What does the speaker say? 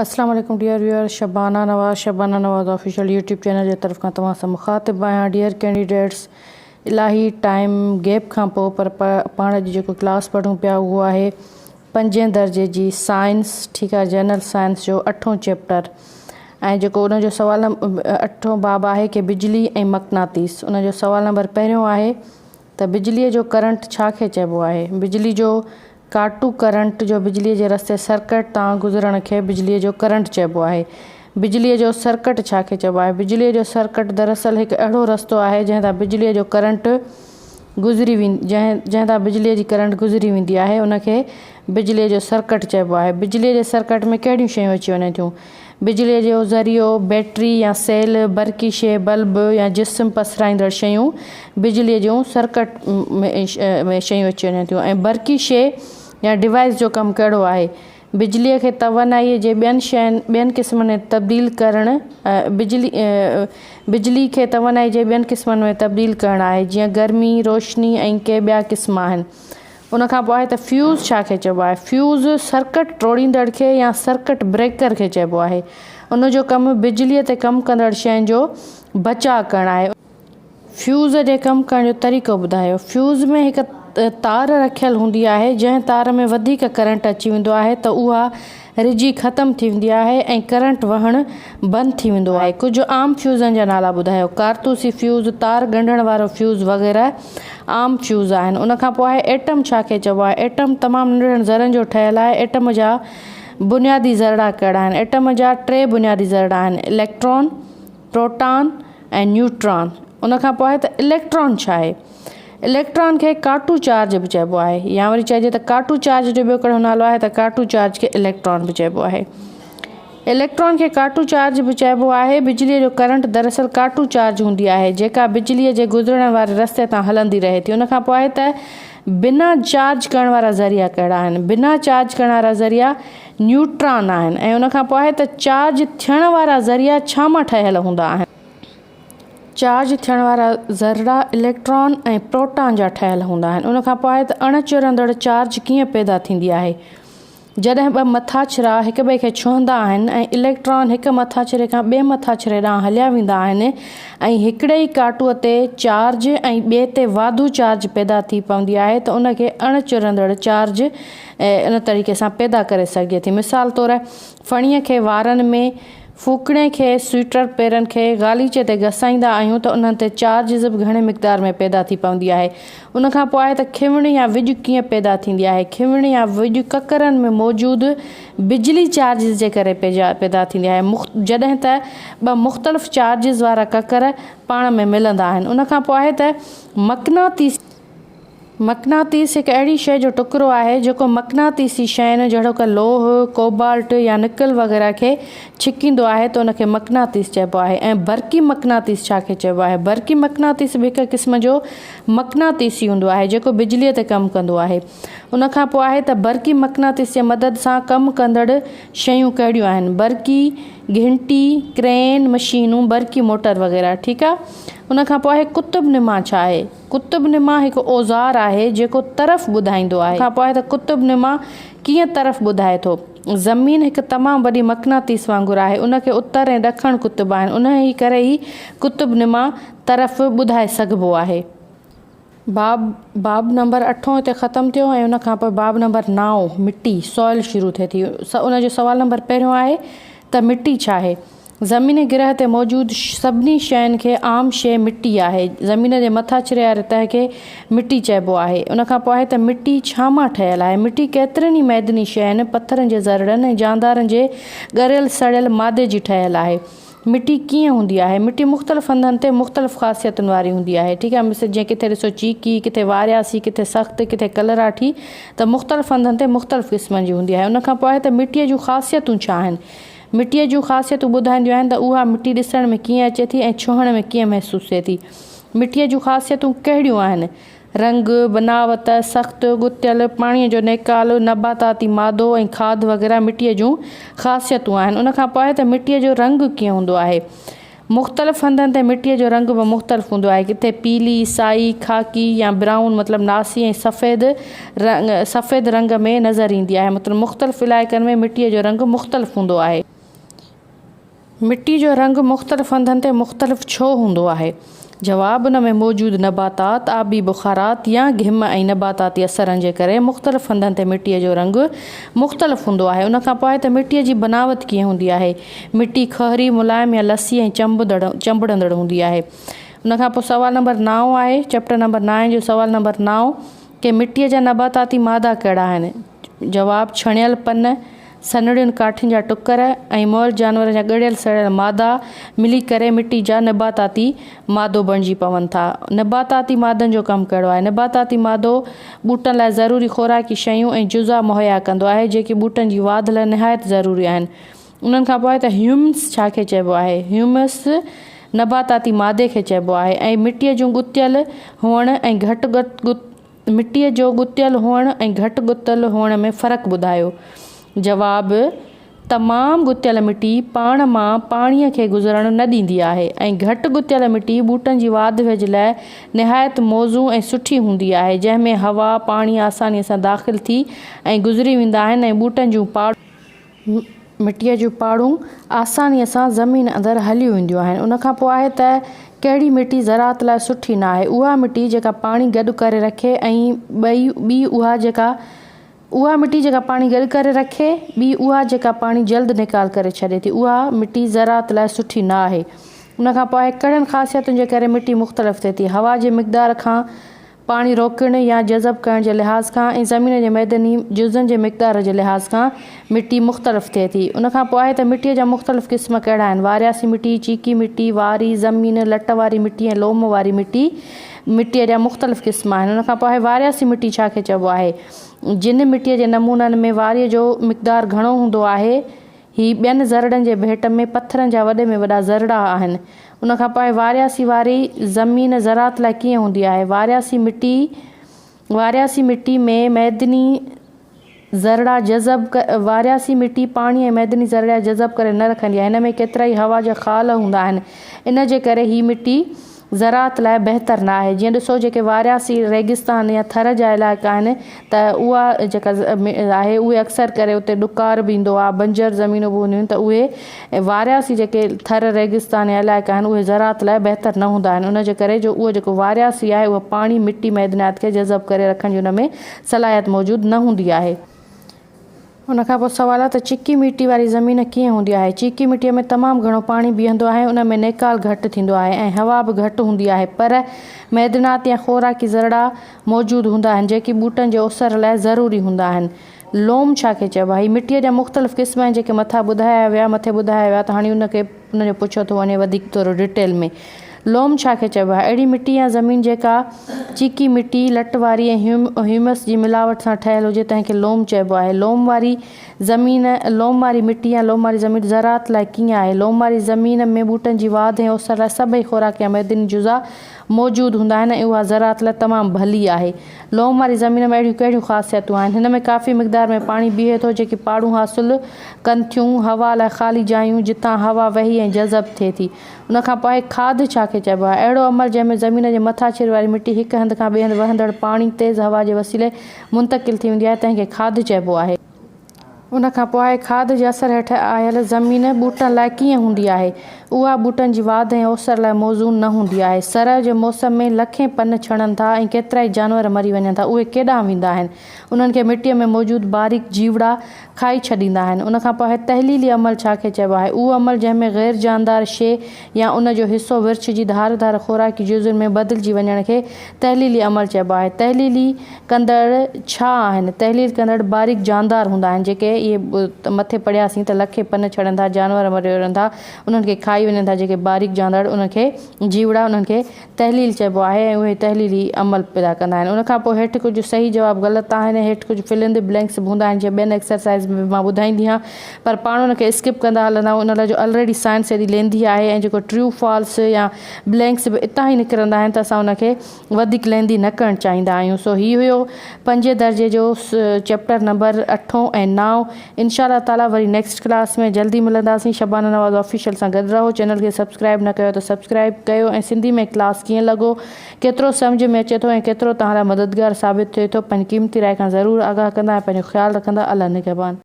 اسلام عليڪم dear viewer Shabana Nawaz Shabana Nawaz official YouTube channel جي طرف کان توهان سان مخاطب آهيان ڊيئر ڪينڊيڊيٽس الاهي ٽائيم گيپ کان پوء پر پاڻ اڄ جيڪو ڪلاس پڙهون پيا اهو آهي پنجين درجي جي سائنس ٺيڪ آهي جنرل سائنس جو اٺون چيپٽر ۽ جيڪو ان جو سوال اٺون باب آهي ڪي بجلي ۽ مقناطيس ان جو سوال نمبر پهريون آهي ته بجليء جو ڪرنٽ ڇا کي چئبو آهي؟ بجلي جو ڪاٽو ڪرنٽ جو بجليء جي رستي سرڪٽ تان گذرڻ کي بجليء جو ڪرنٽ چئبو آهي. بجليء جو سرڪٽ ڇا کي چئبو آهي؟ بجليء جو سرڪٽ دراصل هڪ اهڙو رستو آهي جنهن تان بجليء جو ڪرنٽ گذري جنهن جنهن تان بجليء جي ڪرنٽ گذري ويندي آهي ان کي بجليء جو سرڪٽ چئبو آهي. بجليء جي سرڪٽ ۾ ڪهڙيون شيون اچي وڃن ٿيون؟ بجليء جو ذريعو، بيٽري يا سيل، برقي شيء، بلب يا جسم پسرائيندڙ شيون، بجليء جون سرڪٽ ۾ شيون اچي وڃن ٿيون ۽ برقي شيء يا ڊوائيس جو ڪم ڪهڙو آهي؟ بجليء کي توانائيء جي ٻين شين ٻين قسمن ۾ تبديل ڪرڻ بجلي بجلي کي توانائيء جي ٻين قسمن ۾ تبديل ڪرڻ آهي، جيئن گرمي، روشني ۽ ڪي ٻيا قسم آهن. ان کان پوء آهي ته فيوز ڇا کي چئبو آهي؟ فيوز سرڪٽ ٽوڙيندڙ کي يا سرڪٽ بريڪر کي چئبو آهي. ان جو ڪم بجليء تي ڪم ڪندڙ شين جو بچاء ڪرڻ آهي. فيوز جي ڪم ڪرڻ جو طريقو ٻڌايو. فيوز ۾ هڪ تار رکيل هوندي آهي، جنهن تار ۾ وڌيڪ ڪرنٽ اچي ويندو آهي ته اها رجي ختم ٿي ويندي آهي ۽ ڪرنٽ وهڻ بند ٿي ويندو آهي. ڪجهه عام فيوزن جا نالا ٻڌايو. ڪارتوسي فيوز، تار ڳنڍڻ وارو فيوز وغيره عام فيوز آهن. ان کان پوء آهي ايٽم ڇا کي چئبو آهي؟ ايٽم تمام ننڍڙن ذرن جو ٺهيل آهي. ايٽم جا بنيادي ذرڙا ڪهڙا آهن؟ ايٽم جا ٽي بنيادي ذرڙا آهن، اليڪٽران، پروٽان ۽ نيوٽران. ان کان پوء آهي ته اليڪٽران ڇا آهي؟ اليڪٽران کي ڪاٽو چارج به چئبو آهي يا وري چئجي ته ڪاٽو چارج جو ٻيو ڪهڙو نالو آهي ته ڪاٽو چارج کي اليڪٽران به چئبو آهي. اليڪٽران کي ڪاٽو چارج به چئبو آهي. بجليء جو ڪرنٽ دراصل ڪاٽو چارج هوندي آهي، جيڪا بجليء جي گذرڻ واري رستي تان هلندي رهي ٿي. ان کان پوء آهي ته بنا چارج ڪرڻ وارا ذريعا ڪهڙا آهن؟ بنا چارج ڪرڻ وارا ذريعا نيوٽران آهن ۽ ان کان پوء آهي ته چارج ٿيڻ وارا ذريعا ڇا مان ٺهيل هوندا آهن؟ چارج ٿيڻ وارا ذرڙا اليڪٽران ۽ پروٽان جا ٺهيل هوندا آهن. ان کان پوء آهي ته اڻ چرندڙ چارج ڪيئن پيدا ٿيندي آهي؟ جڏهن ٻه مٿاڇرا هڪٻئي کي ڇهندا آهن ۽ اليڪٽران هڪ مٿاڇري کان ٻئي مٿاڇري ڏانهن هليا ويندا آهن ۽ هڪڙي ئي ڪاٽوء تي چارج ۽ ٻئي تي واڌو چارج پيدا ٿي پوندي آهي ته ان کي اڻ چرندڙ چارج ان طريقي سان پيدا ڪري سگهجي ٿي. مثال طور ڦڻيء کي وارن ۾، ڦوڪڻي کي سوئيٽر پيرن کي غاليچي تي گسائيندا آهيون ته انهن تي چارجز به گهڻي مقدار ۾ پيدا ٿي پوندي آهي. ان کان پوء آهي ته کنوڻ يا وڄ ڪيئن پيدا ٿيندي آهي. کنوڻ يا وڄ ڪڪرن ۾ موجود بجلي چارجز جي ڪري پيدا ٿيندي آهي جڏهن ته ٻه مختلف چارجز وارا ڪڪر پاڻ ۾ ملندا آهن. ان کان پوء آهي ته مقناطيسي. مقناطيس هڪ اهڙي شيء جو ٽڪرو آهي، جيڪو مقناطيسي شين جهڙوڪ لوهه، ڪوبالٽ يا نڪل وغيره کي ڇڪيندو آهي ته ان کي مقناطيس چئبو آهي ۽ برقي مقناطيس ڇا کي چئبو آهي؟ برقي مقناطيس به هڪ قسم جو مقناطيس ئي هوندو آهي، جيڪو بجليء تي ڪم ڪندو آهي. ان کان پوء آهي ته برقي مقناطيس جي مدد سان ڪم ڪندڙ شيون ڪهڙيون آهن؟ برقي گهنٽي، ڪرين مشينون، برقي موٽر وغيره. ٺيڪ آ. ان کان پوء آهي قطب نما ڇا آهي؟ قطب نما هڪ اوزار آهي جيڪو طرف ٻڌائيندو آهي. کان پوء ته قطب نما ڪيئن طرف ٻڌائي ٿو. زمين هڪ تمام وڏي مقناطيس وانگر آهي. ان کي اتر ۽ ڏکڻ قطب آهن. انهيء ڪري ئي قطب نما طرف ٻڌائي سگهبو آهي. باب، باب نمبر اٺون هتي ختم ٿيو ۽ ان کان پوء باب نمبر نائون مٽي، Soil، شروع ٿئي ٿي. ان جو سوال نمبر پهريون آهي ته مٽي ڇا آهي؟ زمين گرهه تي موجود سڀني شين کي عام شيء مٽي آهي. زمين جي مٿاڇري واري تهه کي مٽي چئبو آهي. ان کان پوء آهي ته مٽي ڇا مان ٺهيل آهي؟ مٽي ڪيترين ئي معدني شين، پٿرن جي ذرڙن ۽ جاندارن جي ڳريل سڙيل مادي جي ٺهيل آهي. مٽي ڪيئن هوندي آهي؟ مٽي مختلف هنڌن تي مختلف خاصيتن واري هوندي آهي. ٺيڪ آهي مثل جيئن ڪٿي ڏسو چيڪي، ڪٿي وارياسي، ڪٿي سخت، ڪٿي ڪلراٺي ته مختلف هنڌن تي مختلف قسمن جي هوندي آهي. ان کان پوء آهي ته مٽيء جون خاصيتون ڇا آهن؟ مٽيء جون خاصيتون ٻڌائينديون آهن ته اها مٽي ڏسڻ ۾ ڪيئن اچي ٿي ۽ ڇهڻ ۾ ڪيئن محسوس ٿئي ٿي. مٽيء جون خاصيتون ڪهڙيون آهن؟ رنگ، بناوت، سخت، ڳتيل، پاڻيء جو نيڪال، نباتاتي مادو ۽ کاڌ وغيره مٽيء جون خاصيتون آهن. ان کان پوء ته مٽيء جو رنگ ڪيئن هوندو آهي؟ مختلف هنڌن تي مٽيء جو رنگ به مختلف هوندو آهي. ڪٿي پيلي، سائي، خاڪي يا برائون مطلب ناسي ۽ سفيد رنگ سفيد رنگ ۾ نظر ايندي آهي. مطلب مختلف علائقن ۾ مٽيء جو رنگ مختلف هوندو آهي. مٽي جو رنگ مختلف هنڌن تي مختلف ڇو هوندو آهي؟ جواب، ان ۾ موجود نباتات، آبي بخارات يا گهم ۽ نباتاتي اثرن جي ڪري مختلف هنڌن تي مٽيء جو رنگ مختلف هوندو آهي. ان کان پوء ته مٽيء جي بناوت ڪيئن هوندي آهي؟ مٽي کهري، ملائم يا لسي ۽ چنبڙندڙ هوندي آهي. ان کان پوء سوال نمبر نائون آهي، چيپٽر نمبر نائين جو سوال نمبر نائون، ڪي مٽيء جا نباتاتي مادا ڪهڙا آهن؟ جواب، ڇڻيل پن، سنهڙين ڪاٺين جا ٽڪر ۽ مئل جانورن جا ڳڙيل سڙيل مادا ملي ڪري مٽي جا نباتاتي مادو بڻجي پون ٿا. نباتاتي مادن جو ڪم ڪهڙو آهي؟ نباتاتي مادو ٻوٽن لاء ضروري خوراڪي شيون ۽ جزا مهيا ڪندو آهي، جيڪي ٻوٽن جي واڌ لاء نهايت ضروري آهن. انهن کان پوء ته هيومس ڇا کي چئبو آهي؟ هيومس نباتاتي مادي کي چئبو آهي ۽ مٽيء جون ڳتيل هئڻ ۽ گهٽ مٽيء جو ڳتيل هئڻ ۽ گهٽ ڳتل هئڻ ۾ فرق ٻڌايو. جواب، تمام ڳتيل مٽي پاڻ مان پاڻيء کي گذرڻ نه ڏيندي آهي ۽ گهٽ ڳتيل مٽي ٻوٽن جي واڌ ويجهه لاء نهايت موزون ۽ سٺي هوندي آهي جنهن ۾ هوا، پاڻي آسانيء سان داخل ٿي ۽ گذري ويندا آهن ۽ ٻوٽن جون پاڙون، مٽيء جون پاڙون آسانيء سان زمين اندر هليون وينديون آهن. ان کان پوء آهي ته ڪهڙي مٽي زراعت لاء سٺي نه آهي. اها مٽي جيڪا پاڻي گڏ ڪري رکي ۽ ٻئي ٻي اها جيڪا اها مٽي جيڪا پاڻي گڏ ڪري رکي ٻي اها جيڪا پاڻي جلد نيڪال ڪري ڇڏي ٿي اها مٽي زراعت لاء سٺي نه آهي. ان کان پوء آهي ڪهڙن خاصيتن جي ڪري مٽي مختلف ٿئي ٿي. هوا جي مقدار کان پاڻي روڪڻ يا جذب ڪرڻ جي لحاظ کان ۽ زمين جي معدني جزن جي مقدار جي لحاظ کان مٽي مختلف ٿئي ٿي. ان کان پوء آهي ته مٽيء جا مختلف قسم ڪهڙا آهن؟ وارياسي مٽي، چيڪي مٽي، واري، زمين، لٽ واري مٽي ۽ لوم واري مٽي مٽيء جا مختلف قسم آهن. ان کان پوء آهي وارياسي مٽي ڇا کي چئبو آهي؟ جن مٽيء جي نمونن ۾ واريء جو مقدار گهڻو هوندو آهي، هي ٻين ذرڙن جي ڀيٽ ۾ پٿرن جا وڏي ۾ وڏا ذرڙا آهن. ان کان پوء وارياسي واري زمين زراعت لاء ڪيئن هوندي آهي؟ وارياسي مٽي وارياسي مٽي ۾ معدني ذرڙا جذب وارياسي مٽي پاڻي ۽ معدني ذرڙا جذب ڪري نه رکندي آهي. هن ۾ ڪيترائي هوا جا خال هوندا آهن. ان جي ڪري هي مٽي زراعت لاء بهتر نه آهي. جيئن ڏسو جيڪي وارياسي ريگستان يا ٿر جا علائقا آهن ته اها جيڪا آهي اهي اڪثر ڪري اتي ڏڪار به ايندو آهي بنجر زمينون به هونديون آهن ته اهي وارياسي جيڪي ٿر ريگستان يا علائقا آهن اهي زراعت لاء بهتر نه هوندا آهن ان جي ڪري جو اهو جيڪو وارياسي آهي اهو پاڻي مٽي معدنيات کي جذب ڪري رکڻ جي ان ۾ صلاحيت موجود نه هوندي آهي. ان کان پوء سوال آهي ته چيڪي مٽي واري زمين ڪيئن هوندي آهي؟ چيڪي مٽيء ۾ تمام گهڻو پاڻي بيهندو آهي، ان ۾ نيڪال گهٽ ٿيندو آهي ۽ هوا به گهٽ هوندي آهي پر معدنات يا خوراڪي ذرڙا موجود هوندا آهن جيڪي ٻوٽن جي اوسر لاء ضروري هوندا آهن. لوم ڇا کي چئبو آهي؟ هي مٽيء جا مختلف قسم آهن جيڪي مٿان ٻڌايا ويا مٿي ٻڌايا ويا ته هاڻي ان کي ان جو پڇيو ٿو وڃي وڌيڪ ٿورو ڊيٽيل ۾. لوم ڇا کي چئبو آهي؟ اهڙي مٽي يا زمين جيڪا چيڪي مٽي، لٽ واري ۽ هيومس جي ملاوٽ سان ٺهيل هجي تنهن کي لوم چئبو آهي. لوم واري زمين، لوم واري مٽي يا لوم واري زمين زراعت لاء ڪيئن آهي؟ لوم واري زمين ۾ ٻوٽن جي واڌ ۽ اوسر لاء سڀئي خوراڪ يا معدني جزا موجود هوندا آهن ۽ اها زراعت لاء تمام ڀلي آهي. لوم واري زمين ۾ اهڙيون ڪهڙيون خاصيتون آهن؟ هن ۾ ڪافي مقدار ۾ پاڻي بيهي ٿو جيڪي پاڙون حاصل ڪن ٿيون. هوا لاء خالي جايون جتان هوا وهي ۽ جذب ٿئي ٿي. ان کان پوء کاڌ ڇا کي چئبو آهي؟ اهڙو عمل جنهن ۾ زمين جي مٿاڇري واري مٽي هڪ هنڌ کان ٻئي هنڌ وهندڙ پاڻي، تيز هوا جي وسيلي منتقل ٿي ويندي آهي، تنهن کي کاڌ چئبو آهي. ان کان پوء کاڌ جي اثر هيٺ آيل زمين ٻوٽن لاء ڪيئن هوندي آهي؟ اها ٻوٽن جي واڌ ۽ اوسر لاء موزون نه هوندي آهي. سرء جي موسم ۾ لکين پن ڇڻن ٿا ۽ ڪيترائي جانور مري وڃن ٿا. اهي ڪيڏانهن ويندا آهن؟ انهن کي مٽيء ۾ موجود باريڪ جيوڙا کائي ڇڏيندا آهن. ان کان پوء تحليلي عمل ڇا کي چئبو آهي؟ اهو عمل جنهن ۾ غير جاندار شيء يا ان جو حصو ورڇجي ڌار ڌار خوراڪي جزن ۾ بدلجي وڃڻ کي تحليلي عمل چئبو آهي. تحليلي ڪندڙ ڇا آهن؟ تحليل ڪندڙ باريڪ جاندار هوندا آهن جيڪي اهي مٿي پڙهياسين ته لکين پن ڇڙن ٿا، جانور مري وڃن ٿا، انهن کي کائي وڃن ٿا جيڪي باريڪ جاندار انهن کي جيوڙا انهن کي تحليل چئبو آهي ۽ اهي تحليلي عمل پيدا ڪندا آهن. ان کان پوء هيٺ ڪجهه صحيح جواب غلط آهن ۽ هيٺ ڪجهه Fill in the Blanks به هوندا آهن جيئن ٻين ايڪسرسائيز ۾ به مان ٻڌائيندي آهيان پر پاڻ ان کي اسڪپ ڪندا هلندا آهيون ان لاء جو الريڊي سائنس ايڏي لينڌي آهي ۽ جيڪو ٽريو فالس يا بلينڪس به اتان ئي نڪرندا آهن ته اسان ان کي وڌيڪ لينڌي نه ڪرڻ چاهيندا آهيون سو هي هيو پنجين درجي جو چيپٽر نمبر اٺون ۽ نائون. انشاء الله تعالي وري نيڪسٽ ڪلاس ۾ جلدي ملنداسين شبانه نواز آفيشل سان گڏ رهو چينل کي سبسڪرائب نه ڪيو ته سبسڪرائب ڪيو ۽ سنڌي ۾ ڪلاس ڪيئن لڳو ڪيترو سمجهه ۾ اچي ٿو ۽ ڪيترو توهان لاء مددگار ثابت ٿئي ٿو پنهنجي قيمتي راء کان ضرور آگاهه ڪندا ۽ پنهنجو خيال رکندا الله نگهبان.